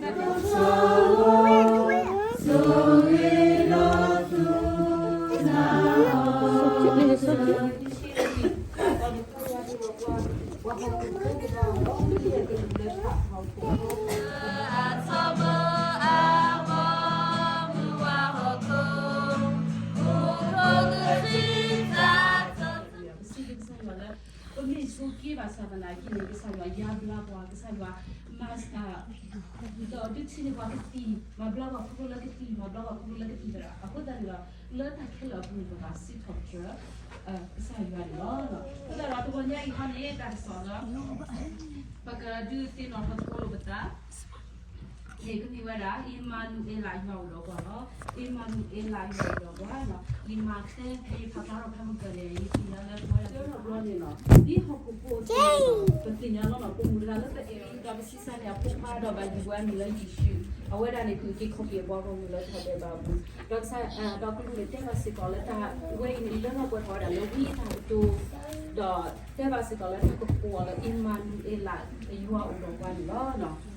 ပစံးဘျုးကစၢ်ယွၤလၢ ပမ့ၢ်ဆိးက့ဘၣ်ဆၣ်သနာ်က့န့ၣ် ကစၢ်ယွၤယါဘျါပှၤ ကစၢ်ယွၤမၤ ဒီးဒုးထံၣ်န့ၢ်ပှၤကသံၣ် မၤဘျါပှၤခီဖျိလၢကသံၣ် မၤဘျါပှၤခီဖျိလၢကသံၣ်သရၣ် အဃိသတးန့ၣ်ဒီး လၢတၢ်ခဲလၢာ်အပူၤန့ၣ် ပဘၣ်စံးထီၣ်ပတြၢၤ ကစၢ်ယွၤန့ၣ်လီၤ. အဃိသတးဒီးတဂီၤညါအံၤခီန့ၣ် တၢ်ကစီၣ်လၢ ပကဒုးသ့ၣ်နီၣ်ထီၣ်သကိးလိာ်ပသး န့ၣ်ကမ့ၢ်ဝဲဒၣ် အ့မၤနူၤအ့လး ယွၤအိၣ်ဒီးပှၤလီၤ. အ့မၤနူၤအ့လး ယွၤအိၣ်ဒီးပှၤလီၤ. လံာ်မးသဲ ဖဲယဖးဖျါထီၣ်ဖဲမုၢ်ကၢၤန့ၣ် ယထံၣ်ညါလၢပဝဲဒၣ်တဘျီန့ၣ်လီၤ. ဒ်ဟီၣ်ခိၣ်ဖိအသိးန့ၣ်လီၤ ပသ့ၣ်ညါလီၤလီၤ ပမုၢ်တဂၤလၢပအဲၣ်အံၤဒီးပဆံးစၢ်န့ၢ်အဖိခွါဒီး ဘၣ်ယုၢ်ဝဲအမံၤလၢယ့ၣ်ၡူး အဝဲဒၣ်န့ၣ် ကက့ၤခီၣ်က့ၤအပှၤဂီၢ်မုၢ်လၢထီၣ်ဒဲးဘးအပူၤ ဒီးကစၢ် ဒီးကလူးန့ၣ်တဲဘၣ်စ့ၢ်ကီးလၢတၢ်ဝဲအံၤန့ၣ် လၢလီၤပှဲၤထီၣ်ဝဲဒၣ်လၢဝံအတၢ်ကတိၤ ဒီးတဲဘၣ်စ့ၢ်ကီးလၢတၢ်ကကိးအီၤလၢ အ့မၤနူၤအ့လး ယွၤအိၣ်ဒီးပှၤန့ၣ်လီၤ.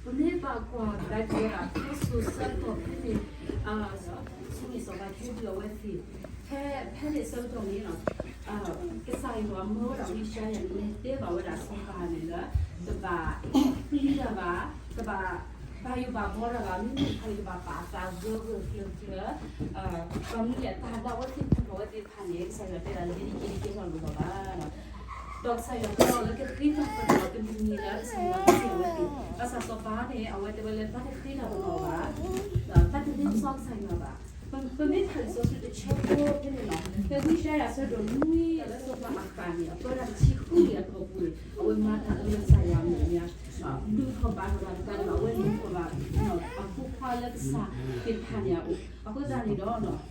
ပမ့ၢ်ဘၣ်ကွၢ်ကဒါက့ၤဝဲဒၣ် ဖဲစိၤဆၢကတီၢ်ဖဲန့ၣ် ဆူန့ၣ်စီၤပၤကဲဒုးအဝဲသ့ၣ် ဖဲ ဖဲန့ၣ်အဆၢကတီၢ်န့ၣ် ကစၢ်ယွၤမၢဝဲဒၣ်ဝံယၡါယၤန့ၣ် တဲဘၣ်ဝဲဒၣ်စီၤပၤန့ၣ်လၢ တဘၣ်ပျံၤတၢ်ဘၣ်, တဘၣ်ဘၣ်ယိၣ်ဘၣ်ဘှီတၢ်ဘၣ်, မ့မ့ၢ်တခီန့ၣ် ကဘၣ်ပာ်အသးဂၢၢ်ဂၢၢ်ကျၢၤကျၢၤ, ဘၣ်မနုၤလဲၣ် တၢ်လၢအဝဲသ့ၣ်ပူထီၣ်ဝဲသ့ၣ်တဖၣ်န့ၣ် ကစၢ်ယွၤတဲဒၣ်လၢ ဒ်တကဲထီၣ်လိၣ်လီၤဘၣ်. ဒီးကစၢ်ယွၤတဲအီၤလၢ ကဃ့တၢ်ပနီၣ်တမံၤမံၤလၢကစၢ်ယွၤစံးဝဲသ့ၣ်, ဘၣ်ဆၣ်စီၤပၤန့ၣ် အဝဲတဲဝဲလၢ တၢ်တဃ့တၢ်ပနီၣ်ဘၣ်, တၢ်တလ့ပစီကစၢ်ယွၤဘၣ်. ပမ့ၢ်ဖးလံာ်စီဆှံတဆၢဖိဖဲန့ၣ်လီၤ, ဖဲဝံယၡါယၤအဆၢဒိၣ်နွံ လၢစီၤပၤအဃၣ်န့ၣ် အပၢတၢ်တဆံဃုနံၣ်အတီၢ်ပူၤန့ၣ် အဝဲမၤတၢ်လၢကစၢ်ယွၤအမဲာ်ညါ ဒုးထီၣ်ဘးထီၣ်တၢ်တကးန့ၣ် အဝဲလူၤထီၣ်ဘး အဖိခွါလၢကစၢ်သ့ၣ်တဖၣ်န့ၣ်အအိၣ်, အဃိသတးန့ၣ်ဒီး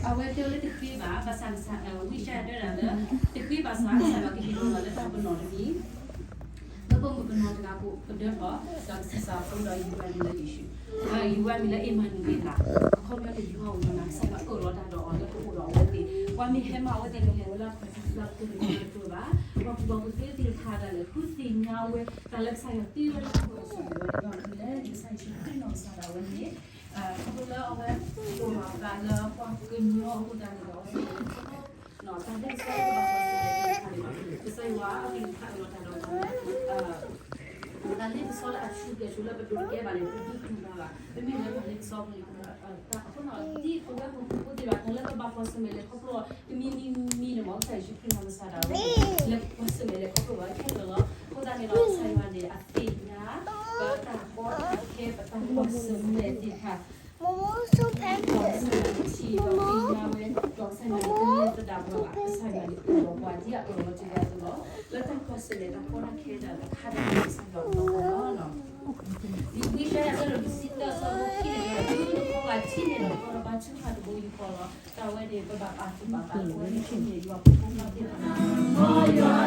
အဝဲတဲဝဲလၢတဃ့ဘၣ်, ဘၣ်ဆၣ်ကစၢ် ဝံယၡါယၤတဲဒၣ်လၢ တဃ့ဘၣ်ဆၣ် ကစၢ်ယွၤကဟ့ၣ်လီၤလၢတၢ်ပနီၣ်တမံၤ လၢပမုၣ်ကနီၤတဂၤအဃိ ကဒၢထီၣ် ဒီးကဆံးစၢ်အဖိဒီးယူၤဝဲအမံၤလၢယ့ၣ်ၡူး, ယူၤဝဲအမံၤလၢအ့မၤနူၤအ့လး, အခီပညီန့ၣ် ယွၤအိၣ်ဒီးနၤ ကစၢ်ယွၤအၢၣ်လီၤတၢ်ဒီးအီၤလၢကအိၣ်ဒီးအဝဲသ့ၣ်, ပှၤမ့ၢ်ဟဲမၤအဝဲသ့ၣ်န့ၣ် လဲၤဝဲလၢပှၤသ့ၣ်တဖၣ်အပူၤန့ၣ် တပၢၤဘၣ်, ပှၤကူၣ်ဘၣ်ကူၣ်သ့သ့ၣ်တဖၣ်ဒၣ်လဲာ် ဃုသ့ၣ်ညါဝဲ တၢ်လၢကစၢ်ယွၤတ့လၢတၢ်ပၢၤအစုပူၤဝဲဒီး မ့ၢ်လၢကစၢ်ယ့ၣ်ၡူးခရံာ်နီၢ်ကစၢ်ဒၣ်ဝဲန့ၣ် ခီဖျိလၢအဝဲအိၣ်ဒီးအသးလၢပှၤကညီအဃိသတးန့ၣ်ဒီး အဝဲသ့ၣ် တၢ်လ့ပစီလၢပဘၣ်ကွၢ်ဆၢၣ်မဲာ်သ့ၣ်တဖၣ်န့ၣ် ကစၢ်ယွၤအကလုၢ်ကထါအၢၣ်လီၤတၢ်ဒီးပှၤလၢ တၢ်လ့ပစီလၢအဆူၣ်ကဲၣ်ဆိးလၢပဒိၣ်တကဲဘၣ်န့ၣ် ပဒုးတူၢ်ဘၣ်ဘၣ်, ပမ့ၢ်လၢတၢ်လ့ပစီအဃိန့ၣ် အဃိန့ၣ် ဒ်ပဝဲပှၤဟီၣ်ခိၣ်ဖိသ့ၣ်တဖၣ် တၢ်လၢပဘၣ်ကွၢ်ဆၢၣ်မဲာ်လဲၤခီဖျိတမံၤမံၤမံၤန့ၣ် မ်ကစၢ်ယ့ၣ်ၡူးခရံာ်နီၢ်ကစၢ်ဒၣ်ဝဲ လဲၤကွၢ်ဆၢၣ်မဲာ်လဲၤခီဖျိဘၣ်ခဲလၢာ်လီၤ. အဃိသတးန့ၣ်ဒီး ကစၢ်ယွၤန့ၣ် အသ့ၣ်ညါ ပတၢ်ကီတၢ်ခဲ ပတၢ်ကွၢ်ဆၢၣ်မဲာ်သ့ၣ်တဖၣ် ဒီးကစၢ်ယွၤန့ၣ်ထံၣ်ဒီးသ့ၣ်ညါဝဲ, ဒီးကစၢ်ယွၤန့ၣ် တလဲၤသဒၣ်ပှၤဘၣ်, ကစၢ်ယွၤန့ၣ်အိၣ်ဒီးပှၤဒ်အအၢၣ်လီၤတ့ၢ်လီၤအသိးလီၤ. လၢတၢ်ကွၢ်ဆၢၣ်မဲာ်တၢ်ကီတၢ်ခဲဒၣ်တခါဒၣ်န့ၣ် ကစၢ်ယွၤအိၣ်ဒီးပှၤလီၤ. လံာ်ဝံယၡါယၤအဆၢဒိၣ်တဆံသၢအဆၢဖိခံန့ၣ် ယွၤတခီဂာ်ထံန့ၣ်ဒီးကီၢ်ဒီးဘါထုကဖၣ်တဘိယူၢ်ဃီလီၤ. တၢ်ဝဲန့ၣ် ပဘၣ်ပာ်သူၣ်ပာ်သးလၢအဝဲန့ၣ် ယွၤဖိမုၣ်ဖိခွါသ့ၣ်တဖၣ်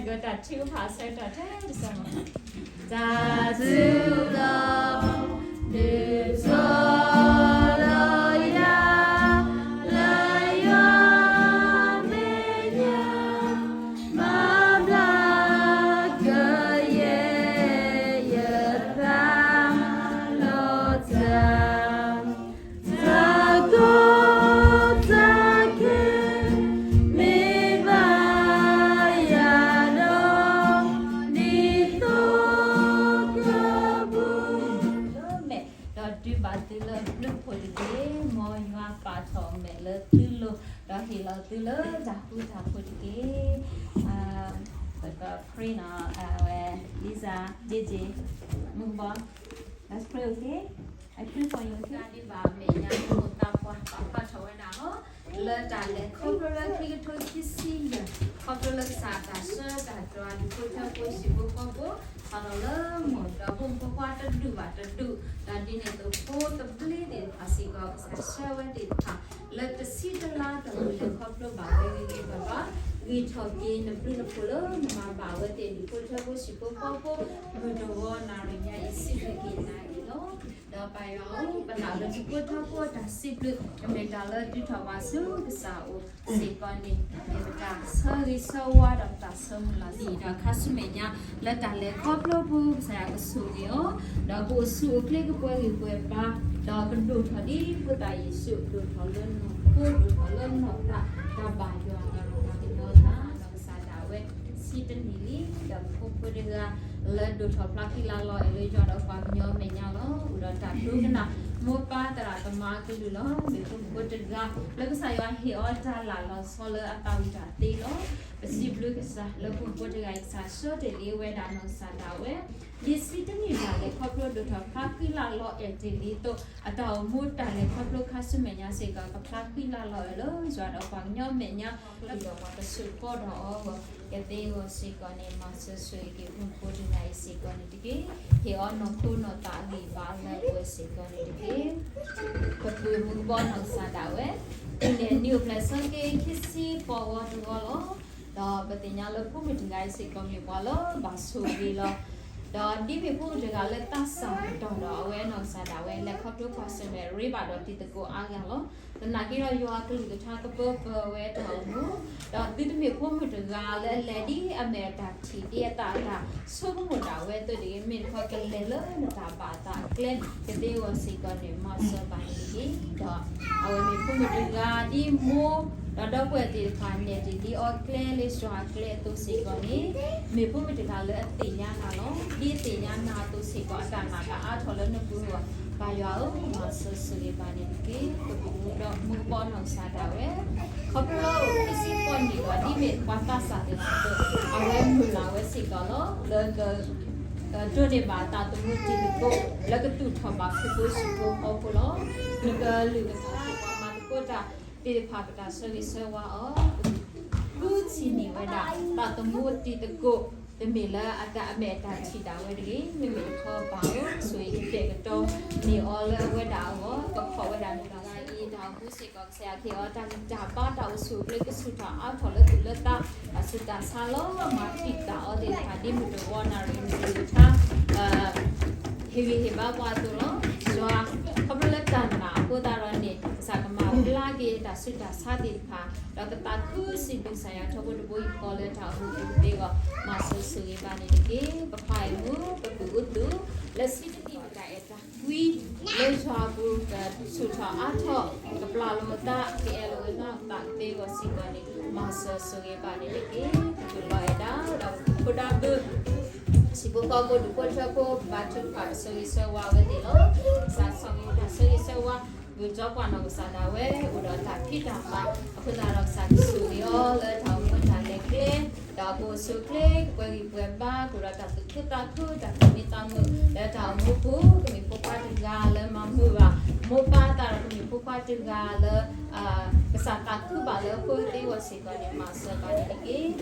ယွၤတၢ်ထုကဖၣ်အဆၢကတီၢ်ထဲတစဲးမး, တၢ်ထုကဖၣ် ဒုးထီၣ်လီၤယၤ လၢယွၤမဲာ်ညါ, မၤဘျါကယဲၢ်ယသး လီၤတၢ် တၢ်ကီတၢ်ခဲ မ့ၢ်ဘၣ်ယၤဒီး ဒ်သိးကပူၤ လၢမဲာ်, ဒီးဒုးဘၣ်သုလၢဘျုးဖှိၣ်တက့ၢ်. မ်ယွၤပာ်ထီၣ်မဲာ်လၢသုလိၤ, ဒီးဟ့ၣ်လီၤသုလၢတၢ်ဃူတၢ်ဖိးတက့ၢ်. ပက pray နီၤ, အဝဲ Lisa, J J, မုၢ်ဘီ Let's pray, okay? I pray for you, okay? တၢ်ဒ်ဘၣ်အမဲာ်ညါ မိၢ်သးပှၢ် ပာ်ဖျါထီၣ်ဝဲဒၣ်လီၤ. လၢတၢ်လဲၤခီဖျိလၢခံကထိခံဆံယဲၢ်, ခီဖျိလၢကစၢ်တၢ်ဆှၢတၢ်တြၢ် ဒူၣ်ဖိထၢဖိ ဟံၣ်ဖိဃီဖိ ဖးထီၣ်လၢမိၢ်ဒီးဖိမုၣ်ဖိခွါတဒူၣ်ဘၣ်တဒူၣ်, ဒီးဒ်န့ၣ်အသိးဖိသဘျ့သ့ၣ်တဖၣ်စ့ၢ်ကီး ကစၢ်ဆှၢဝဲသ့ၣ်တဖၣ် လၢတဆံတလါတီၢ်ပူၤ လဲၤခီဖျိဘၣ်ဝဲဂ့ၤဂ့ၤဘၣ်ဘၣ်, ဂံၢ်ထီၣ်က့ၤနဘျုးနဖှိၣ်လၢနမၤဘၣ်ဝဲသ့ၣ် ဒူၣ်ဖိထၢဖိ ဟံၣ်ဖိဃီဖိ မုၢ်တဂီၤနၣ်ရံၣ်ညါအံၤ စံးဘျုးက့ၤနၤအံၤလီၤ. ဒီးပၢ်ယွၤဧၢ, ပနာ်လၢဒူၣ်ဖိထၢဖိအတၢ်စံးဘျုး ကမ့ၢ်တၢ်လၢဒုးထီၣ်ဘၣ်ဆူကစၢ်အအိၣ်စ့ၢ်ကီးန့ၣ် မ့ၢ်ပတၢ်ဆၢဂ့ၤဆၢဝါဒီးပတၢ်ဆၢမုၢ်လၢ်လံ, ဒီးခါဆူမဲာ်ညါ လၢတၢ်လဲၤခီဖျိပူၤ ကစၢ်ယွၤကဆိၣ်ဂ့ၤအီၤ, ဒီးကအိၣ်ဆူၣ်အိၣ်ချ့ကပှဲၤဂံၢ်ပှဲၤဘါ, ဒီးကဒိၣ်ထီၣ်ဒ်ဖိသၣ်ယ့ၣ်ၡူး ဒိၣ်ထီၣ်လၢနီၢ်ခိ ဒိၣ်ထီၣ်လၢနီၢ်သး, တၢ်ဘၣ်ယွၤအသးဒီးပှၤကညီအသး, ဒီးကစၢ်ဒၣ်ဝဲ ဆံတနံၣ်လံ, ဒီးဖိဖိတဂၤ လၢဒိၣ်ထီၣ်ဖျါဃံလၤလီၤအဲၣ်လၢယွၤဒီးပှၤကညီအမဲာ်ညါလီၤ. အိၣ်ဒီးတၢ်ဒိကနၣ် မိၢ်ပၢ်သရၣ်သမါအကလုၢ်လီၤ. မ့ၢ်ဖိမုၣ်ဖိတဂၤ လၢကစၢ်ယွၤဟ့ၣ်အီၤတၢ်လၢ်လီၤဆီလၢအသးဝံၣ်တၢ်သ့လီၤ. ပစံးဘျုးကစၢ်လၢဖိမုၣ်ဖိတဂၤအံၤ ကစၢ်ဆှၢတ့ၢ်လံဝဲဒၣ်နီၢ်ကစၢ်ဒၣ်ဝဲ ဒ်ဆံတနံၣ်တၢ်လဲၤခီဖျိဒိၣ်ထီၣ်ဖျါဃံလၤလီၤအဲၣ်တ့ၢ်လံအသိး အတၢ်အိၣ်မူတၢ်လဲၤခီဖျိခါဆူမဲာ်ညါစ့ၢ်ကီး ကဖျါဃံလၤလီၤအဲၣ်လၢယွၤဒီးပှၤကညီအမဲာ်ညါ, ဒီးပှၤကဆိၣ်ဃီဒီးအီၤအဂီၢ် ကသ့အဂီၢ်စ့ၢ်ကီးန့ၣ် မၤစၢၤဆိၣ်ဂ့ၤက့ၤဖိမုၣ်ဖိတဂၤအံၤစ့ၢ်ကီးန့ၣ်တက့ၢ်. ဟ့ၣ်အီၤနီၢ်ခိနီၢ်သးအဂံၢ်အဘါလၢအဝဲစ့ၢ်ကီးန့ၣ်တက့ၢ်. ပပုၢ်မုၢ်ကဘီနီၢ်ကစၢ်ဒၣ်ဝဲ တုၤန့ၣ်နံၣ်အိၣ်ဖျဲၣ်ဆၢက့ၤခံဆံဃိးဝီတဝီလီၤ. ဒီးပသ့ၣ်ညါလၢဖိမုၣ်တဂၤအံၤစ့ၢ်ကီးမ့ၢ်ပှၤလၢဘၣ်ဆိၣ်ဂ့ၤလီၤ. ဒီးဒ်မ့ၢ်ဖိမုၣ်တဂၤလၢသးစၢ်ကတီၢ်ဒီး အဝဲနီၢ်ကစၢ်ဒၣ်ဝဲ လဲၤခီဖျိကွၢ်ဆၢၣ်မဲာ်ရ့ဘၣ်ဒီးတံၤသကိးအါဂၤလီၤ. သနာ်က့ဒီးယွၤအကလုၢ်ကထါကပၢပၢၢ်ဝဲတၢ်အိၣ်မူ, ဒီးသုတမ့ၢ်ဖိမုၣ်တဂၤလၢအလဲၤဒ်အမဲာ်အတၢ်ထံၣ်ဒ်အသးအတၢ်ဆိကမိၣ်ဒၣ်ဝဲအသိးတဂ့ၤ, မ့ၢ်တခီကလဲၤလၢနတၢ်ဘၣ်အသးအကျဲ, ကသ့အဂီၢ်စ့ၢ်ကီးန့ၣ် မၤစၢၤဘၣ်န့ၣ်တက့ၢ်. ဒီးအဝဲမ့ၢ်ဖိမုၣ်တဂၤဒ်မိၢ် ဒီးဒီပုၢ်ဝဲၢ်သ့ၣ်တဖၣ်နဲၣ်တ့ၢ်လံအီၤကျဲ လၢယွၤအကျဲအသိးစ့ၢ်ကီးန့ၣ်, မ့ၢ်ဖိမုၣ်တဂၤလၢအသ့ၣ်ညါနၤလီၤ. ဒ်အသ့ၣ်ညါနၤအသိးစ့ၢ်ကီး အတၢ်နာ်ကအါထီၣ်လၢနပူၤအဂီၢ်, ပၢ်ယွၤဧၢ, မၤစၢၤဆိၣ်ဂ့ၤဘၣ်န့ၣ်တက့ၢ်. ပပုၢ်မုၢ်ကဘီနီၢ်ကစၢ်ဒၣ်ဝဲ ခီဖျိလၢအိၣ်ခံဆံဃိးနံၣ်ဒီး ဒ်မ့ၢ်ပှၤသးစၢ်သ့ၣ်တဖၣ်အသိး အဝဲမုၢ်လၢ်ဝဲစ့ၢ်ကီးလီၤ. လၢက ဒိးန့ၢ်ဘၣ်သးသမူတံၤသကိး လၢကသူၣ်ထီၣ်ဘၣ်ခရံာ်ဖိဟံၣ်ဖိဃီဖိလီၤ. နကလုၢ်ကထါ ပှၤမၤသကိးတၢ်သ့ၣ်တဖၣ် ပတၢ်ဆၢဂ့ၤဆၢဝါအီၤ, ဃုထံၣ်န့ၢ်ဝဲဒၣ် သးသမူတံၤသကိး တမ့ၢ်လၢအတၢ်အမဲာ်အတၢ်ထံၣ်ဒၣ်ဝဲတဂ့ၤ, မ့မ့ၢ်တခီဘၣ်အိၣ်ဆိၣ်ဂ့ၤကတဲာ်ကတီၤန့ၢ်အီၤလၢအဝဲဒၣ်အဂီၢ်, ပခိးဝဲဒၣ်မုၢ်လၢ်ဂၤအံၤ တၢ်အိၣ်မူစ့ၢ်ကီး ကစၢ်ယွၤကဟ့ၣ်အီၤတၢ်ဂံၢ်တၢ်ဘါ တၢ်အိၣ်ဆူၣ်အိၣ်ချ့ ကဆူၣ်ထီၣ်အါထီၣ်လၢသူၣ်လၢသး တၢ်ဆူးတၢ်ဆါလီၤ. မၤတံာ်တာ်အီၤသ့ၣ်တဖၣ် ဒ်မုၢ်တဂီၤနၣ်ရံၣ်မုၢ်တဂီၤထါ ဟ့ၣ်ဂံၢ်ဟ့ၣ်ဘါပှၤအသိးလီၤ. ယွၤ ခီဖျိလၢတၢ်နာ်အဃိသတးဒီးန့ၣ် ကစၢ်ကမၤဘျါက့ၤတၢ်ဆူးတၢ်ဆါသ့ၣ်တဖၣ် ဒီးကသးခုစံးဘျုးကစၢ်ယွၤထီဘိတဘိယူၢ်ဃီလၢတၢ်အိၣ်မူပူၤ ကသ့အဂီၢ် မၤစၢၤဆိၣ်ဂ့ၤဘၣ်န့ၣ်တက့ၢ်. ပဖးအံၤမူ ပပုၢ်အိၣ်သူၣ် လၢဆံတနံၣ်တၢ်အဲၣ်တၢ်ကွံ လၢယွၤအပူၤ ကဆူၣ်ထီၣ်အါထီၣ် ကပျၢ်လိာ်အသး ကအဲၣ်လိာ်ဝဲသး သးကသ့အဂီၢ်စ့ၢ်ကီးန့ၣ် မၤစၢၤဆိၣ်ဂ့ၤဘၣ်န့ၣ်တက့ၢ်. ပပုၢ်လီၤအဲၣ်ဒၣ် ဒီးပဖိဒၣ်ဘု ဟံၣ်ဖိဃီဖိ ဒူၣ်ဖိထၢဖိ ပဘါထုကဖၣ်ပဆၢဂ့ၤဆၢဝါဝဲသ့ၣ်လီၤ. ကစၢ်ဆီၣ်လီၤတၢ်ဆၢဂ့ၤဆၢဝါ ဂုာ်ကၠီပှၤနီၢ်ကစၢ်ဒၣ်ဝဲ အိၣ်ဒီးတၢ်ဖံးတၢ်မၤ အဃိသတးဒီး ကစၢ်ကဆိၣ်ဂ့ၤအီၤလၢတၢ်အိၣ်မူတၢ်လဲၤကျဲ ဒီးကအိၣ်ဆူၣ်အိၣ်ချ့ ကပှဲၤဂံၢ်ပှဲၤဘါ ကအိၣ်ဒီးတၢ်သူၣ်ခုသးခု တၢ်သူၣ်မံသးမုာ် လၢတၢ်အိၣ်မူပူၤ ကမ့ၢ်ဖိခွါတဂၤလၢမၤမုာ်ဘၣ် မိၢ်ပၢ်သးဒီး ကမ့ၢ်ဖိခွါတဂၤလၢ ကစၢ်သးခုဘၣ်လၢအဃိသ့အဂီၢ်စ့ၢ်ကီးန့ၣ် မၤစၢၤဘၣ်န့ၣ်တက့ၢ်.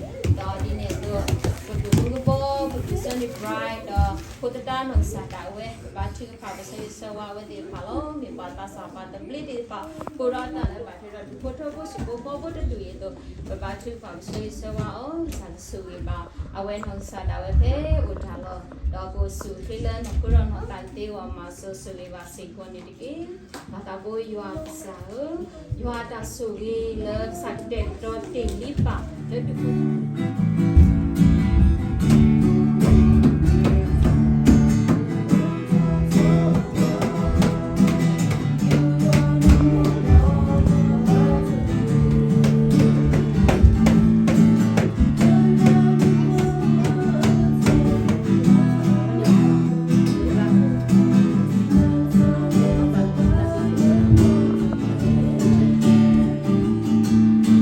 ဒီးဒ်န့ၣ်အသိး ပပုၢ်မုၢ်ကဘီ ပပုၢ် Sunny Bright ဒီးဖိသဒါနီၢ်ကစၢ်ဒၣ်ဝဲ ပဘါထုကဖၣ် ပဆၢဂ့ၤဆၢဝါဝဲသ့ၣ်တဖၣ်လီၤ. မ့ၢ်ပှၤသးစၢ်ပှၤသဘျ့သ့ၣ်တဖၣ် ဃိဒီးတၢ်လၢဘၣ်ထွဲဒီး ဒူၣ်ဖိထၢဖိ ဟံၣ်ဖိဃီဖိတဒူၣ်အံၤအသိး ပ ပဘါထုကဖၣ်ကဆၢဂ့ၤဆၢဝါအီၤ, ကစၢ်ကဆိၣ်ဂ့ၤဘၣ် အဝဲနီၢ်ကစၢ်ဒၣ်ဝဲဖဲအိၣ်တၢ်လီၢ်, ဒီးကအိၣ်ဆူၣ်အိၣ်ချ့လၢနီၢ်ခိဒီးနီၢ်သးတသ့အဂီၢ် မၤစၢၤဆိၣ်ဂ့ၤဘၣ်စ့ၢ်ကီးန့ၣ်တက့ၢ်. ပၢ်သးဘိယွၤကစၢ်ဧၢ, ယွၤအတၢ်ဆိၣ်ဂ့ၤလၢကစၢ်ကတဲာ်ကတီၤတ့ၢ်လံပၢ်လၢဒုးတၢ်လၢဂံၢ်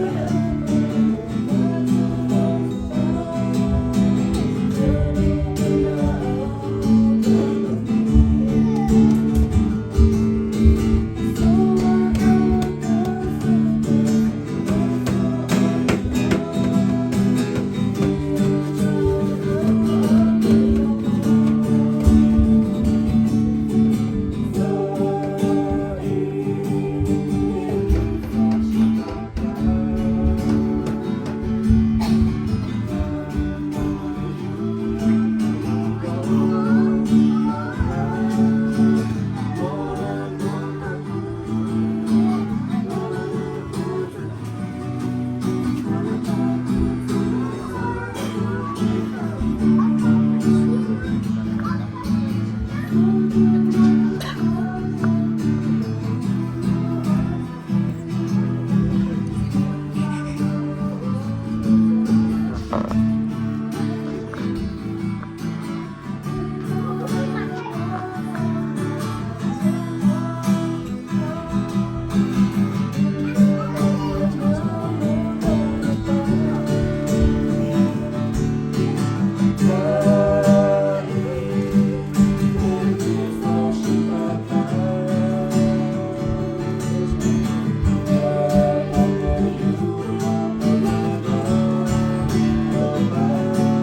ဘါစံးမ့ၢ်လၢအခီၣ်ထံးခီၣ်ဘၣ် ပၢၢ်လၢတၢ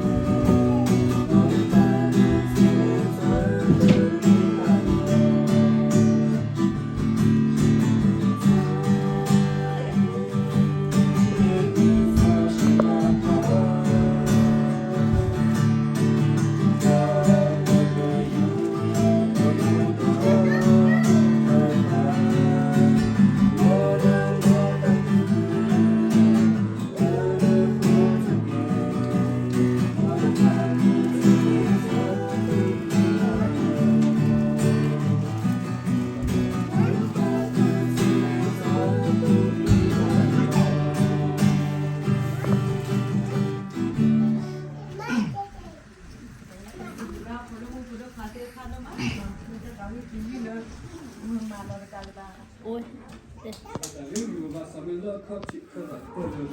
်ဂ့ၤဒ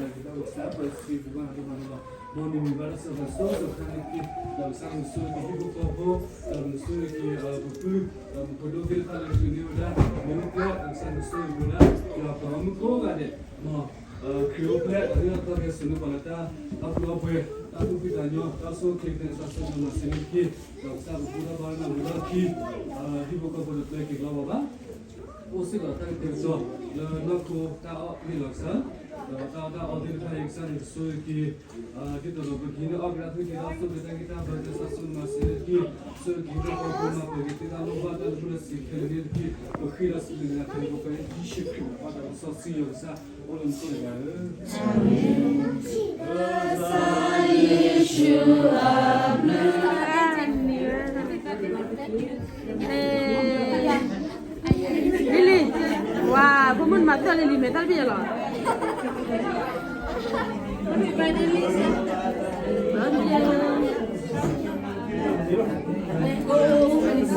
ီး ကစၢ်ပၢ်စံးဘျုးဘၣ်ဒိၣ်မးန့ၣ်လီၤ. မ်နမံၤဘၣ်တၢ်စၢၤပှၤစိၤစိၤခါန့ၣ်တက့ၢ်, ဒီးကစၢ်မုၢ်စိၤက့ၤဟံၣ်ဖိဃီဖိ, ဒီးမုၢ်စိၤက့ၤပပုၢ်, ဒီးမုၢ်ဖိဒိၣ်သ့ၣ်တဖၣ်လၢကတုၤန့ၢ်ဝဲဒၣ် မ့ၢ်ဝဲကျဲ ဒီးကစၢ်မုၢ်စိၤက့ၤဝဲဒၣ် ယွၤပှၤဂီၢ်မုၢ်ကိးဂၤဒဲး, မ်ခရံာ်အိၣ်ဖျဲၣ် အဟ့ၣ်အသီကဟဲစိာ်န့ၢ်ပှၤလၢတၢ် အီၣ်ကူအီၣ်ပှဲၤ, တၢ်သူၣ်ဖှံသးညီ, တၢ်ဆိၣ်ဂ့ၤကန့ၢ်တၢ်စိတၢ်ကမီၤစံးန့ၣ်တက့ၢ်, ဒီးကစၢ်ပပုၢ်ဒီးဘါဝဲနၢ်မုာ်လီၢ်ခံ, ဟံၣ်ဖိဃီဖိတပျဲက့ၤလီၤဘၣ်ဘၣ် အိၣ်စ့ၢ်ကီးတၢ်ကတဲာ်ကတီၤ လၢနီၢ်ခိတၢ်အီၣ်န့ၣ်လီၤကစၢ်, ဒီးတၢ်အီၣ်တၢ်အီသ့ၣ်တဖၣ်အံၤ ကစၢ်န့ၣ်ကဆိၣ်ဂ့ၤက့ၤ, ဒ်သိးဒီးပကဟံးန့ၢ်အီၣ်က့ၤတၢ်သူၣ်က့ၤသးဆိၣ်ဂ့ၤ တၢ်ဂံၢ်တၢ်ဘါ တၢ်သးစူၤမၤစၢၤန့ၣ်တက့ၢ်, ဆိၣ်ဂ့ၤက့ၤဟံၣ်ဖိဃီဖိ မၤပှဲၤက့ၤသ့ၣ်တၢ်လိၣ်ဘၣ် တၢ်လၢမုၢ်လၢ်စံးခဲလၢာ်န့ၣ်တက့ၢ်, ပဃ့ဒီးစံးဘျုးနၤ ခရံာ်ဖိခွါယ့ၣ်ၡူးခရံာ် ပၢ်သးစီဆှံယွၤကစၢ် အိၣ်လၢမူခိၣ်တဂၤဧၢ. လံၤလံၤ, ဝါ, ဖိမုၣ်မၤသၢလံၤလံၤ မဲာ်သၣ်တဘ့ၣ်လီၤ.